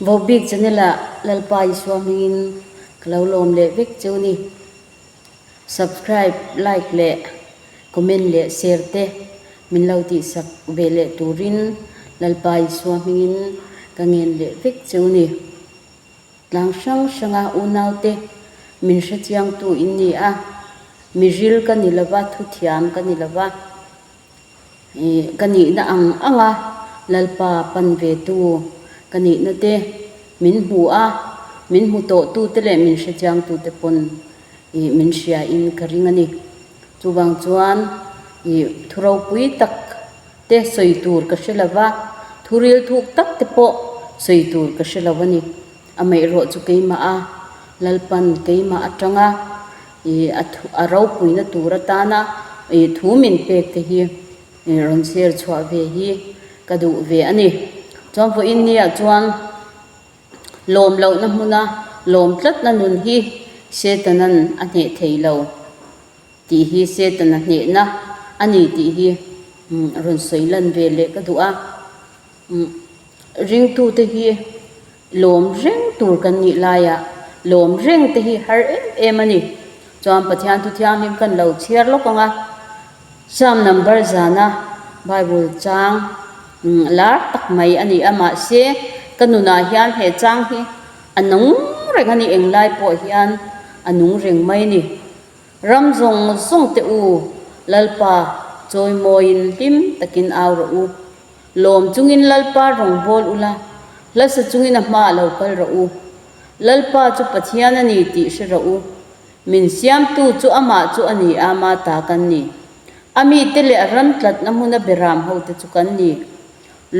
Vohbik channel ah Lalpa Isua hmingin ka lo lawm leh vek cheu ni. Subscribe, like leh comment leh share te min lo tihsak ve leh turin Lalpa Isua hmingin ka ngen leh vek cheu ni. Tlang hrang hranga unaute min hrechiangtu in ni a, mi ril ka ni lova, thuthiam ka ni lova. Ih ka nihna ang anga Lalpa pan ve tu ka nihna te min hmu a, min hmu tawh tu te leh min hrechiang tu te pawn ih min hria in ka ring a ni. Chuvang chuan ih thu ropui tak te sawi tur ka hre lo va, thu ril thuk tak te pawh sawi tur ka hre lo a ni. Amaherawh chu keimah a Lalpan keimah atanga ih a thu a ropuina tur atana ih thu min pek te hi ih rawn share chhuah ve hi ka duh ve a ni. Chuan vawiin nia chuan lawm lohna hmuna lawm tlatna nun hi Setanan a hneh thei lo tih hi Setana hnehna a ni tih hi rawn sawi lan ve leh ka duh a. Ringtute hi lawm reng tur kan nih laiah lawm reng te hi har em em a ni. Chuan Pathian thu thianghlim kan lo chhiar lawk ang a, Psalm number zana Bible chang lar tak mai a ni a, mahse ka nunah hian he chang hi a nung reng a ni, englai pawh hian a nung reng mai a ni. Ram zawng zawng te u, Lalpa chawimawiin hlim takin au rawh u. Lawm chungin Lalpa rawngbâwl ula, hlasa chungin a hmaah lo kal rawh u. Lalpa chu Pathian a ni tih hre rawh u. Min siamtu chu amah chu a ni a, ma ta kan ni. A mite leh a ram tlatna hmuna beram hote chu kan ni.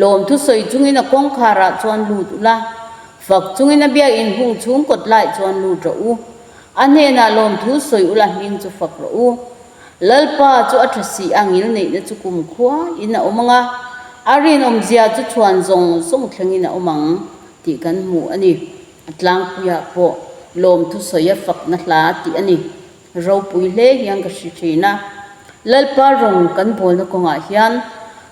Lawmthu sawi chungin a kawngkharah chuan lut ula, fak chungin a biakinn hung chhung kawt laiah chuan lut rawh u. A hnenah lawmthu sawi ula hming chu fak rawh u. Lalpa chu a tha si a, ngil neihna chu kumkhua in a awm ang a, a rinawmzia chu chhuan zawng zawng thlengin a awm ang tih kan hmu a ni. A tlangpuiah pawh lawmthu sawi a fakna hla tih a ni. Ropui hle hian ka hre thin a. Lalpa rawng kan bawlna kawngah hian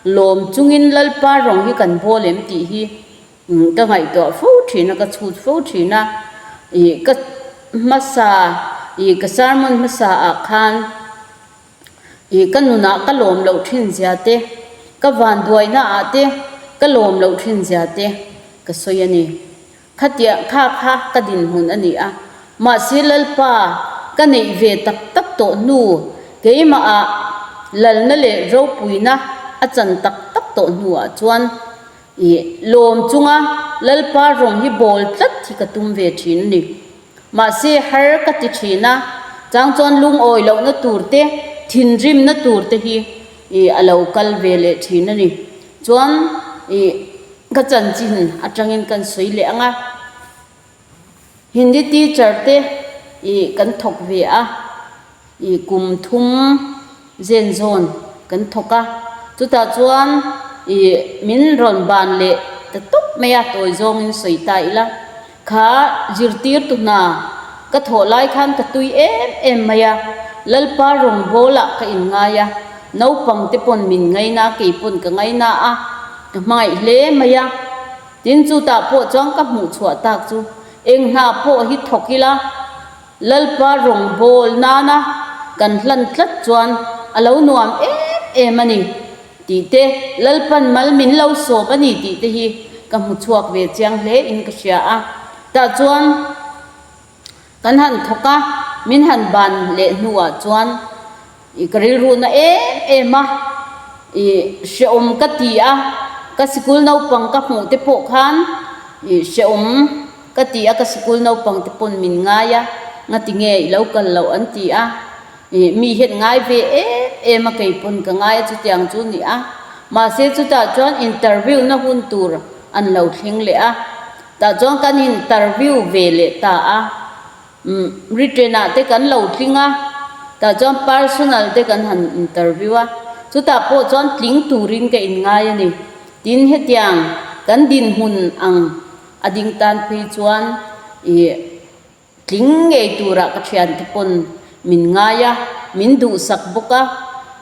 lawm chungin Lalpa rawng hi kan bawl em tih hi ka ngaihtuah fo thin a, ka chhut fo thin a. Ih ka hmasa ih ka sermon hmasa ah khan ih ka nunah ka lawm loh thin zia te, ka vanduaina ah te ka lawm loh thin zia te ka sawi a ni. Khatia kha kha ka dinhmun a ni a, mahse Lalpa ka neih ve tak tak tawh hnu, keimahah lalna leh ropuina a chan tak tak tawh hnuah chuan i lawm chunga Lalpa rawng hi bawl tlat hi ka tum ve thin a ni. Mahse har ka ti thin a, chang chuan lungawi lohna tur te, thinrimna tur te hi i a lo kal ve leh thin a ni. Chuan i ka chanchin atangin kan sawi leh ang a, Hindi teacher te i kan thawk ve a, i kum thum zen zawn kan thawk a, chutah chuan i min rawn ban leh ta tawp mai a, tawi zawngin sawi ta ila, Kha zirtirtu hna ka thawh lai khan ka tui em em mai a, Lalpa rawngbawlah ka inngai a, naupang te pawn min ngaina a, kei pawn ka ngaina a, ka hmangaih hle mai a. Tin, chutah pawh chuan ka hmuh chhuah tak chu eng hna pawh hi thawk ila, Lalpa rawngbâwl nâna kan hlan tlat chuan a lo nuam êm êm a ni tih te, Lalpan mal min lo sawp a ni tih te hi ka hmu chhuak ve chiang hle in ka hria a. Tah chuan kan han thawk a, min han ban leh hnuah chuan i ka rilruhna êm êm a, i hrehawm ka ti a, ka sikul naupang ka hmuh te pawh khan i hrehawm Ka ti a, ka sikul naupang te pawn min ngai a, ngati nge i lo kal loh an ti a, ih mi hian ngai ve em em a kei pawn ka ngai a chutiang chu ni a, mahse chutah chuan interview na hun tur an lo thleng leh a, tah chuan kan interview ve leh ta a, umm written ah te kan lo tling a, tah chuan personal te kan han interview a, chutah pawh chuan tling turin ka inngai a ni, tin hetiang kan dinhmun ang. A ding tan phei chuan ih tling ngei turah ka thiante pawn min ngai a, min duhsak bawk a,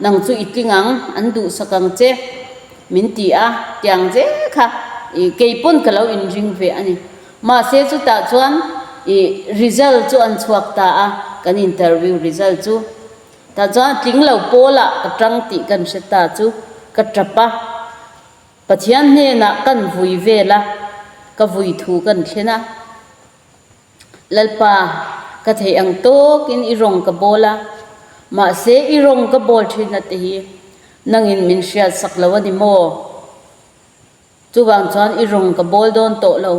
nang chu i tling ang, an duhsak ang che min ti a, tiang zel kha ih kei pawn ka lo inring ve a ni. Mahse chutah chuan ih result chu an chhuak ta a, kan interview result chu. Tah chuan a tling lo pawlah ka tang tih kan hre ta chu ka tap a. Pathian hnenah kan vui vel a, ka vui thu kan thlen a. Lalpa, ka theih ang tawkin i rawng ka bawl a, mahse i rawng ka bawl thinna te hi nangin min hriat sak lo a ni maw? Chuvang chuan i rawng ka bawl dawn tawh lo.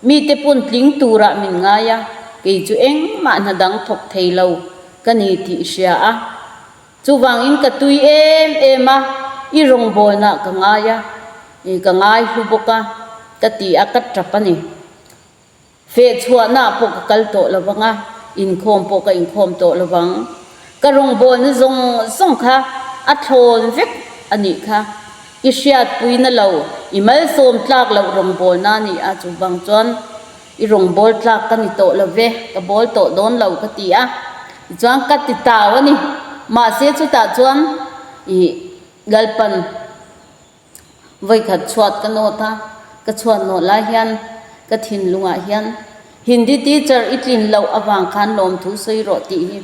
Mite pawn tling turah min ngai a, kei chu engmah hna dang thawk thei lo ka ni tih i hria a. Chuvangin ka tui em em a, i rawngbawlna ka ngai a, ka ngai hlu bawk a, ka ti a, ka tap a ni. Fehchhuahnaah pawh ka kal tawh lo vang a, inkhawm pawh ka inkhawm tawh lo vang. Ka rawngbawlna zawng zawng kha a thlawn vek a nih kha. I hriatpuina lo, i malsawm tlak loh rawngbawlna a ni a, chuvang chuan i rawngbâwl tlak ka ni tawh lo ve, ka bâwl tawh dawn lo ka ti a. Tichuan ka ti tau a ni. Mahse chutah chuan i Lalpan. Vawikhat chhuat ka nawt a, ka chhuat nawh lai hian ka thinlungah hian Hindi teacher i tlin loh avang khan lawmthu sawi rawh tih hi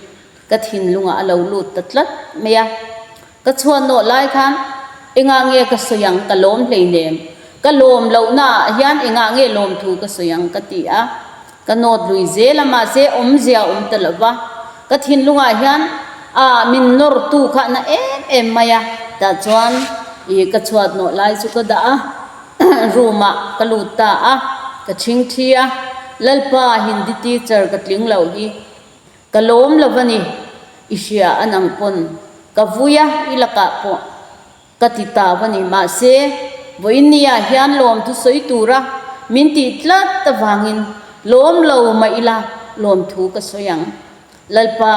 ka thinlungah a lo lut ta tlat mai a. Ka chhuat nawh lai khan engah nge ka sawi ang ka lawm hleinem, ka lawm lohnaah hian engah nge lawmthu ka sawi ang ka ti a. Ka nawt lui zel a, mahse awmzia a awm ta lo va, ka thinlungah hian a min nawrtu kha a na em em mai a, tah chuan ih ka chhuat nawh lai chu ka dah a, room ah ka lut ta a, ka chhing thi a, Lalpa Hindi teacher ka tling loh hi ka lawm lo va ni, i hria a nang pawn ka vui a i lakah pawh. Ka ti tau a ni. Mahse, vawiin nia hian lawmthu sawi tura min tih tlat avangin lawm lo mah ila lawmthu ka sawi ang. Lalpa,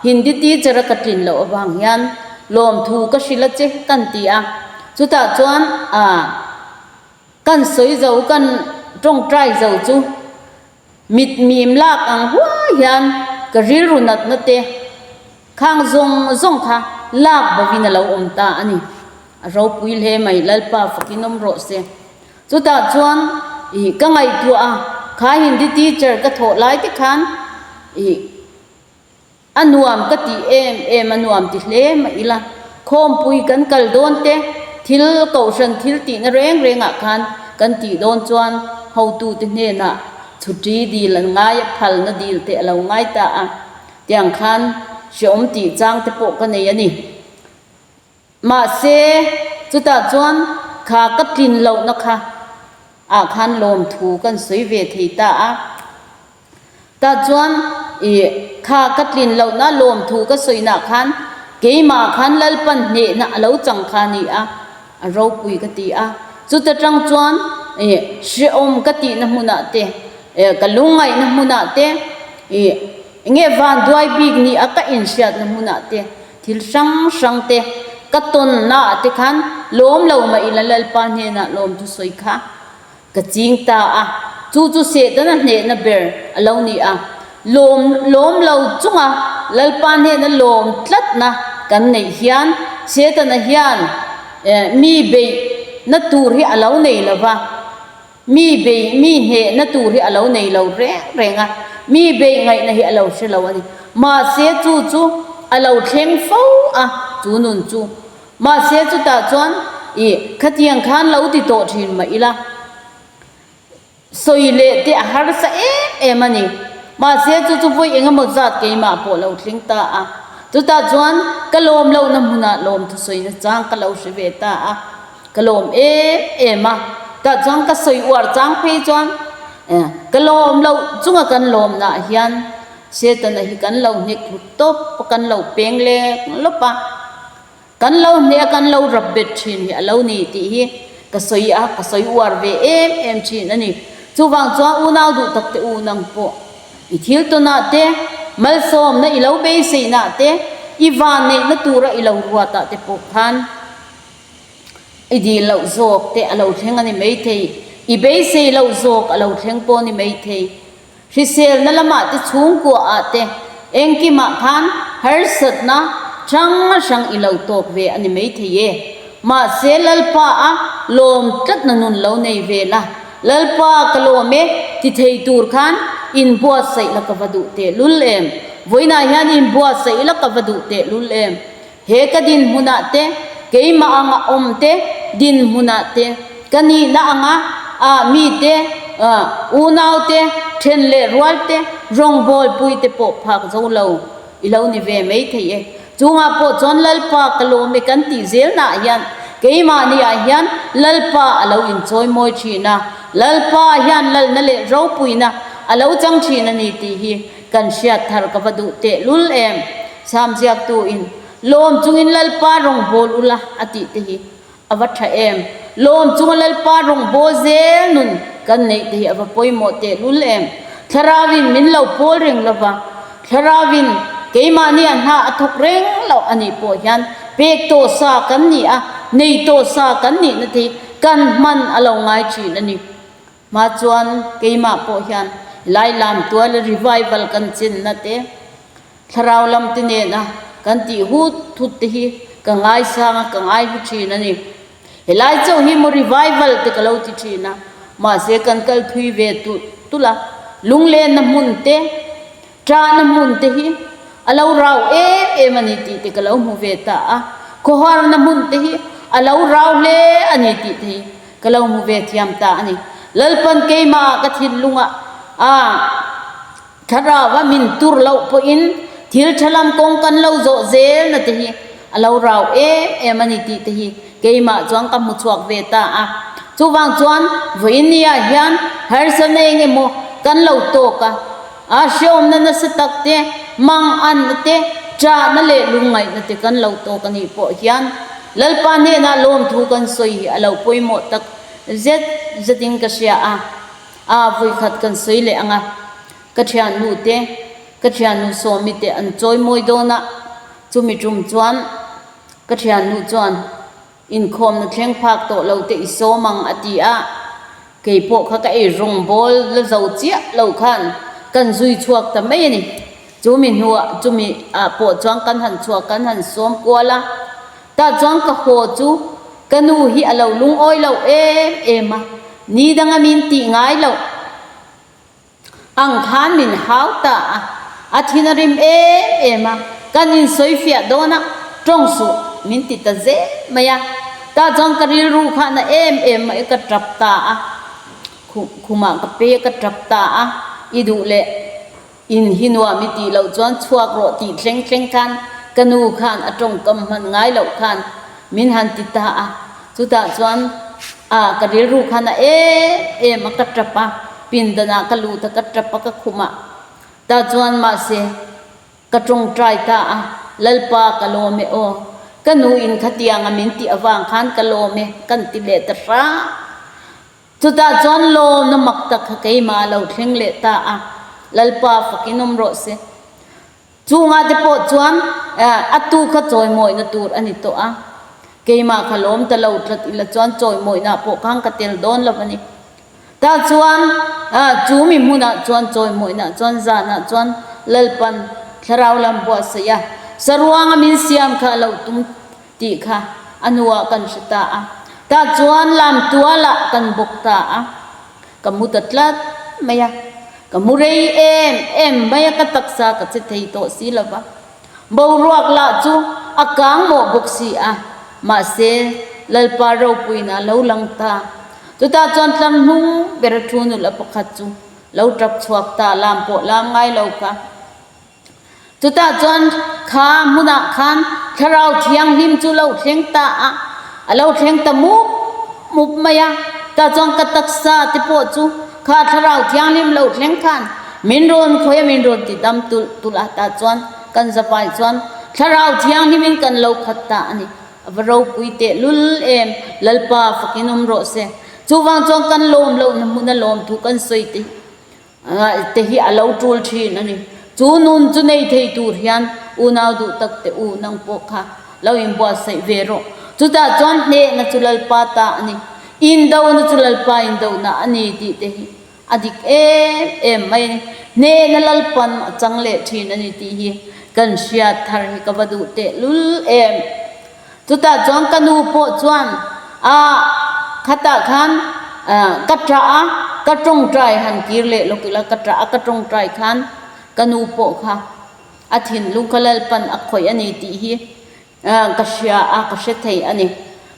Hindi teacher a ka tlin loh avang hian lawmthu ka hrilh a che kan ti a. Chutah chuan a kan sawi zo, kan tawngtai zo chu Mit mim lak ang huai hian ka rilru natna te khang zawng zawng kha lak bovin a lo awm ta a ni. A ropui hle mai, Lalpa fakin awm rawh se. Chutah chuan ih ka ngaihtuah a, kha Hindi teacher ka thawh lai te khan ih A nuam ka tih em em a nuam ti hle mah ila, khawmpui kan kal dawn te, thil kohhran thil tihna reng rengah khan kan tih dawn chuan hotute hnenah chhuṭi dil an ngai a, phalna dil te a lo ngai ta a, tiang khan hrehawm tih chang te pawh ka nei a ni. Mahse, chutah chuan kha ka tlin lohna kha ah khan lawmthu kan sawi ve thei ta a. Tah chuan ih kha ka tlin lohna lawmthu ka sawinaah khan keimah khan Lalpan hnehna a lo chang kha a ni a, a ropui ka ti a. Chuta tang chuan ih hrehawm ka tihna hmunah te, ka lungngaihna hmunah te, ih enge vanduai bik ni a ka inhriatna hmunah te, Thil hrang hrang te ka tawnna ah te khan lawm lo mah ila Lalpa hnenah lawmthu sawi kha ka ching ta a, chu chu Setana hnehna ber a lo ni a. Lawm lawm lo chunga Lalpa hnena lawm tlatna kan neih hian Setana hian mi beihna tur hi a lo nei lo va. Mi bei, mi hnehna tur hi a lo nei lo reng reng a, mi bei ngaihna hi a lo hre lo a ni. Mahse chu chu a lo thleng fo a, chu nun chu. Mahse chutah chuan i khatiang khan lo ti tawh thin mah ila, sawi leh te a harsa em em a ni. Mahse chu chu vawi eng emaw zat keimah pawh lo thleng ta a, chutah chuan ka lawm lohna hmunah lawmthu sawina chang ka lo hre ve ta a. Ka lawm em em a, tah chuan ka sawi uar chang phei chuan ka lawm loh chunga kan lawmnaah hian Setana hi kan lo hnek hlut tawp a, kan lo peng lek lawp a, kan lo hneh a, kan lo rap bet thin hi a lo ni tih hi ka sawi a, ka sawi uar ve em em thin a ni. Chuvang chuan unau duh tak te u nang pawh i thil tawnah te, malsawmna i lo beiseinaah te, i vanneihna tura i lo ruatah te pawh khan, I dil loh zawk te a lo thleng a ni maithei, i beisei loh zawk a lo thleng pawh a ni maithei. Hriselna lamah te chhungkua ah te engkimah khan harsatna hrang hrang i lo tawk ve a ni maithei e. Mahse Lalpa a lawm tlatna nun lo nei ve la. Lalpa ka lawm e ti thei tur khan inbuatsaih la ka va duh tehlul em? Vawiinah hian inbuatsaih la ka va duh tehlul em? He ka dinhmunah te, keimah anga awm te dinhmunah te, ka nihna anga ah mite, unau te, then leh rual te, rawngbawlpui te pawh phak zo lo i lo ni ve mai thei e. Chungah pawh chuan Lalpa ka lawm e kan tih zelnaah hian keimahniah hian Lalpa a lo inchawimawi thin a, Lalpa hian lalna leh ropuina a lo chang thin a ni tih hi kan hriat thar ka va duh tehlul em. Sam ziaktuin lawm chungin Lalpa rawngbâwl ula a tih te hi A va tha em! Lawm chunga Lalpa rawngbâwl zel nun kan neih te hi a va pawimawh tehlul em! Thlarauin min lo pawl reng lo va, Thlarauin keimahni a hna a thawk reng loh a nih pawh hian pek tawh sa kan ni a, nei tawh sa kan nihna te hi kan hman a lo ngai thin a ni. Hma chuan keimah pawh hian helai lam tuala revival kan chenna te, Thlarau lam te nena kan tih hut hut te hi ka ngaisang a, ka ngaihlu thin a ni. Helai chauh hi maw revival te ka lo ti thin a, mahse kan kal thui ve tulh tulh a, lunglenna hmun te, ṭahna hmun te hi a lo rau em em a ni tih te ka lo hmu ve ta a, khawharna hmun te hi a lo rau hle a ni tih te hi ka lo hmu ve thiam ta a ni. Lalpan keimahah ka thinlungah a. Thlarau a min tur loh pawhin thil tha lam kawng kan lo zawh zel na te hi a lo rau em em a ni tih te hi keimah chuan ka hmu chhuak ve ta a. Chuvang chuan vawiin nia hian harsatna eng emaw kan lo tawk a, a hreawmna nasa tak te, manganna te, ṭahna leh lungngaihna te kan lo tawk a nih pawh hian Lalpa hnenah lawmthu kan sawi hi a lo pawimawh tak zet zetin ka hria a. A vawikhat kan sawi leh ang a, ka thiannu te, ka thiannu Sawmi te an chawi mawi dawn a, chumi tum chuan ka thiannu chuan inkhawmna thleng phak tawh lo te i sawm ang a ti a, kei pawh kha ka ei rawngbawl la zo chiah lo khan kan zui chhuak ta mai a ni. Chumi hnuah chumi ah pawh chuan kan han chhuak kan han sawm kual a, Tah chuan ka haw chu ka nu hi a lo lungawi lo em em a, ni danga min tih ngai loh ang khan min hau ta a, a thin a rim em em a, kan insawi fiah dawn a, tawng suh min ti ta zel mai a, tah chuan ka rilru kha na em em mai ka tap ta a, khumah ka pe ka tap ta a, i duh leh. In hi nuam i tih loh chuan chhuak rawh tih thleng thleng khan ka nu khan a tawngkam hman ngai loh khan min han ti ta a, chutah chuan a ka rilru khan a em em a ka tap a, pindanah ka lut a ka tap a ka khum a, tah chuan mahse ka tawngtai ta a, Lalpa ka lawm e aw, ka nu in khatianga min tih avang khan ka lawm e kan ti leh ta hrang. Chutah chuan lawmna mak tak kha keimah a lo thleng leh ta a, Lalpa fakin awm rawh se. Chungah te pawh chuan a tu kha chawimawihna tur a ni tawh a, keimah kha lawm ta lo tlat ila chuan chawimawihna pawh khan ka tel dawn lo a ni. Tah chuan chu mi hmunah chuan chawimawihna chuan zanah chuan Lalpan thlarau lam buatsaih a, saruanga min siam kha a lo tum Tih kha a hnuah kan hre ta a. Tah chuan lam tualah kan bawk ta a. Ka mu ta tlat mai a. Ka mu rei em em mai a, ka taksa ka che thei tawh si lo va. Boruak lah chu a kang mawh bawk si a. Mahse, Lalpa ropuina a lo lang ta. Chutah chuan tlang hnung bera thu nula pakhat chu lo tap chhuak ta, lam pawh lam ngai lo kha. Chutah chuan kha hmunah khan Thlarau Thianghlim chu lo thleng ta a, a lo thleng ta mup mup mai a. Tah chuan ka taksa te pawh chu kha Thlarau Thianghlim lo thleng khan min rawn khawi a, min rawn ti dam tulh tulh a. Tah chuan kan zavai chuan Thlarau Thianghlimin kan lo khat ta a ni. A va ropui tehlul em! Lalpa fakin awm rawh se. Chuvang chuan kan lawm lohna hmuna lawmthu kan sawi te hi. Te hi a lo tul thin a ni. Chu nun chu nei thei tur hian unau duh tak te u nang pawh kha lo inbuatsaih ve rawh. Chutah chuan hnehna chu Lalpa ta a ni, indona chu Lalpa indona a ni tih te hi a dik em em mai a ni. Hnehna Lalpan a chang leh thin a ni tih hi kan hriat thar hi ka va duh tehlul em. Chutah chuan ka nu pawh chuan a khatah khan. Ka ṭah a, ka ṭawngṭai han kir leh lawk ila, ka ṭah a ka ṭawngṭai khan ka nu pawh kha a thinlung kha Lalpan a khawih a ni tih hi ka hria a, ka hre thei a ni.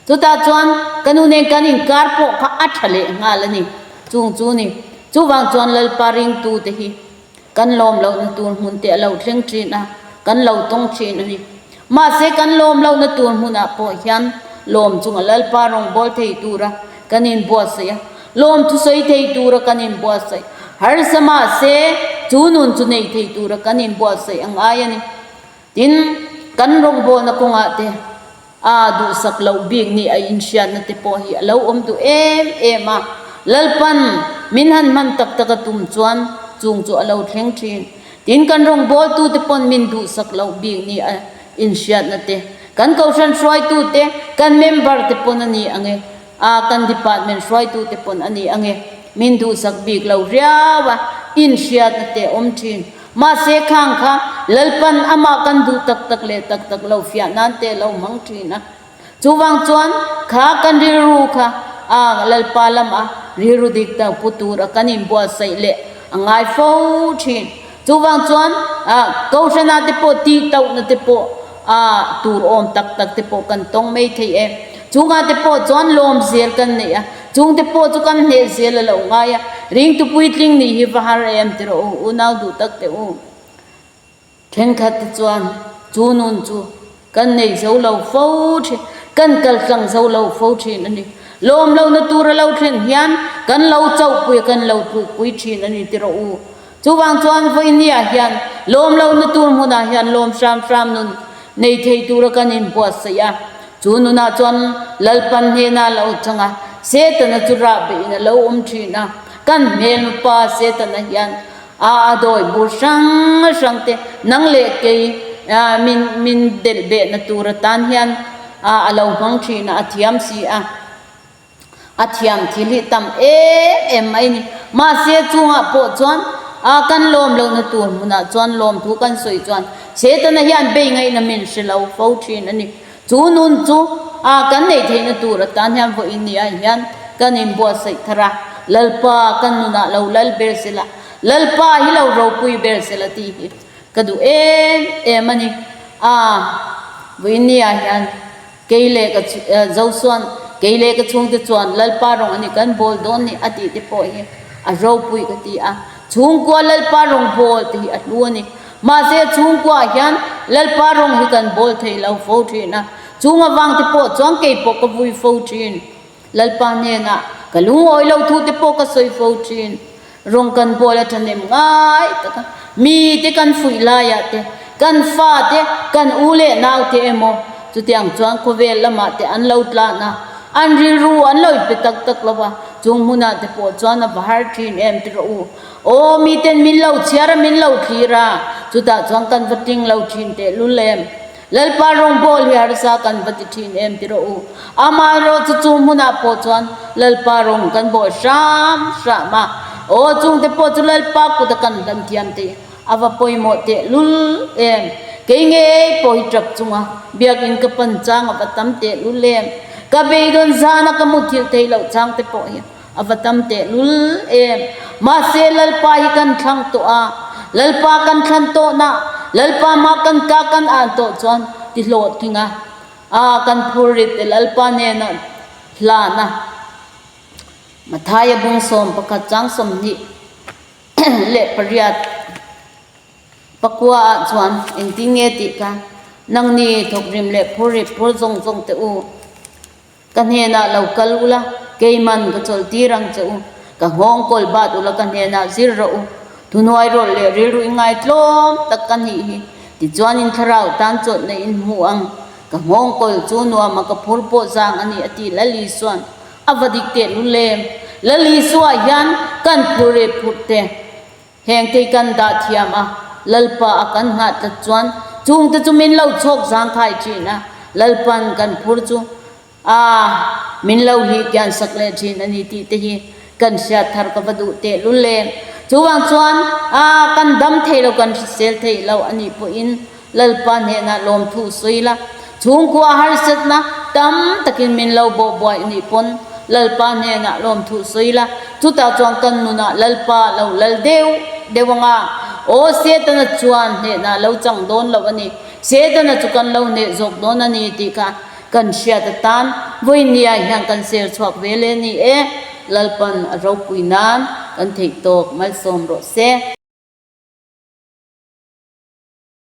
Chutah chuan ka nu nen kan inkar pawh kha a ṭha leh nghal a ni. Chung chu ni. Chuvang chuan Lalpa ringtute hi Kan lawm lohna tur hmun te a lo thleng thin a, kan lo tawng thin a ni. Mahse kan lawm lohna tur hmunah pawh hian lawm chunga Lalpa rawngbâwl thei tura kan inbuatsaih a, lawm thusawi thei tura kan inbuatsaih. Harsa mahse chu nun chu nei thei tura kan inbuatsaih a ngai a ni. Tin, kan rawngbâwlna kawngah te A duhsak loh bik nih a inhriatna te pawh hi a lo awm duh em em a, Lalpan min han hman tak tak a tum chuan chung chu a lo thleng thin. Tin, kan rawngbawltu te pawn min duhsak loh bik nih a inhriatna te, kan kohhran hruaitu te, kan member te pawn a ni ang e, a kan department hruaitu te pawn a ni ang e, min duhsak bik lo riau a inhriatna te a awm thin. Mahse khang kha Lalpan amah kan duh tak tak leh tak tak lo fiah nan te lo hmang thin a. Chuvang chuan kha kan rilru kha a Lalpa lama rilru dik tak pu tur a kan inbuatsaih leh a ngai fo thin. Chuvang chuan a Kohhrana te pawh tih tauhna te pawh a tur awm tak tak te pawh kan tawng mai thei e. Chungah te pawh chuan lawm zel kan neih a, chung te pawh chu kan hneh zel a lo ngai a, ringtu puitling nih hi va har em ti rawh u, unau duh tak teh u. Thenkhat te chuan chu nun chu kan nei zo lo fo thin, kan kal tlang zo lo fo thin a ni. Lawm lohna tur a lo thlen hian kan lo chauhpui a, kan lo tlukpui thin a ni ti rawh u. Chuvang chuan vawinia hian lawm lohna tur hmunah hian lawm hram hram nun nei thei tura kan inbuatsaih a. Chu nunah chuan Lalpan hnena lo chang a, Setana chu rah beihin a lo awm thin a. Kan hmelma Setana hian a a dawi bur hrang hrang te nang leh kei min min delh behna tur atan hian a a lo hmang thin a, a thiam si a. A thiam thil hi tam em em mai ni. Mahse chungah pawh chuan a kan lawm lohna tur hmunah chuan lawmthu kan sawi chuan Setana hian bei ngaihna min hre lo fo thin a ni. Chu nun chu a kan neih theihna tur atan hian vawiin ni ah hian kan inbuatsaih thar a, Lalpa kan nunah lo lal ber sela, Lalpa hi lo ropui ber sela tih hi ka duh em em a ni. A vawiin ni ah hian. Kei leh ka Josua'n, Kei leh ka chhungte chuan Lalpa rawng a ni kan bawl dawn ni a tih te pawh hi a ropui ka ti a. Chhungkua Lalpa rawng bawl te hi a hlu a ni. Mahse chhungkuaah hian Lalpa rawng hi kan bawl thei lo fo thin a. Chung avang te pawh chuan kei pawh ka vui fo thin. Lalpa hnenah ka lungawi lo thu te pawh ka sawi fo thin. Rawng kan bawl a thahnem ngai tak a, mite kan fuih laiah te, kan fate, kan u leh naute emaw chutiang chuan khawvel lamah te an lo tlan a, an rilru an lo pe tak tak lo va, chung hmunah te pawh chuan a va har thin em ti rawh u. Aw miten min lo chhiar a, min lo thlir a, chutah chuan kan va tling lo thin tehlul em. Lalpa rawngbawl hi harsa kan va ti thin em ti rawh u. Amaherawh chu chu hmunah pawh chuan Lalpa rawng kan bawl hram hram a. Aw chungte pawh chu Lalpa kuta kan hlan thiam te a va pawimawh teh lul em. Kei ngei pawh hi tap chunga biakinn ka pan chang a va tam teh lul em. Ka beidawn zana ka muthilh theih loh chang te pawh hi A va tam teh lul em. Mahse Lalpa hi kan thlang tawh a, Lalpa kan thlan tawhna, Lalpa mah kan ka kan an tawh chuan ti hlawhtling a, a kan phur rit te Lalpa hnena hlan a. Mathaia bung 11 chang 28. Pakua ah chuan engtin nge tih kha nangni thawkrim leh phur rit phur zawng zawng teh u. Ka hnenah lo kal ula, keiman ka chawlh tir ang che u. Ka nghawng kawl bat ula ka hnenah zir rawh u. Thuhnuai rawlh leh rilru i ngaitlawm tak ka nih hi. Tichuan in thlarau tan chawlhna in hmu ang. Ka nghawng kawl chu nuama ka phur pawh zang a ni a ti Lal Isua'n a va dik teh lul em. Lal Isua hian kan phur reh phurh te. Heng te kan dah thiam a, Lalpa a kan nghah tlat chuan chungte chu min lo chhawk zangkhai thin a, Lalpan kan phur chu a min lo hlih kian sak leh thin a ni tih te hi kan hriat thar ka va duh teh lul em. Chuvang chuan a kan dam thei lo kan hrisel thei lo a nih pawhin Lalpa hnenah lawmthu sawi la, chhungkua harsatna tam takin min lo bawhbuai nih pawn. Lalpa hnenah lawmthu sawi ila, chutah chuan kan nunah Lalpa lo lal deuh deuh ang a, aw Setana chuan hnehna lo chang dawn lo a ni, Setana chu kan lo hneh zawk dawn a ni tih kha kan hriat atan vawinia hian kan ser chhuak ve le ni e, Lalpan a ropui nan kan theih tawk malsawm rawh se.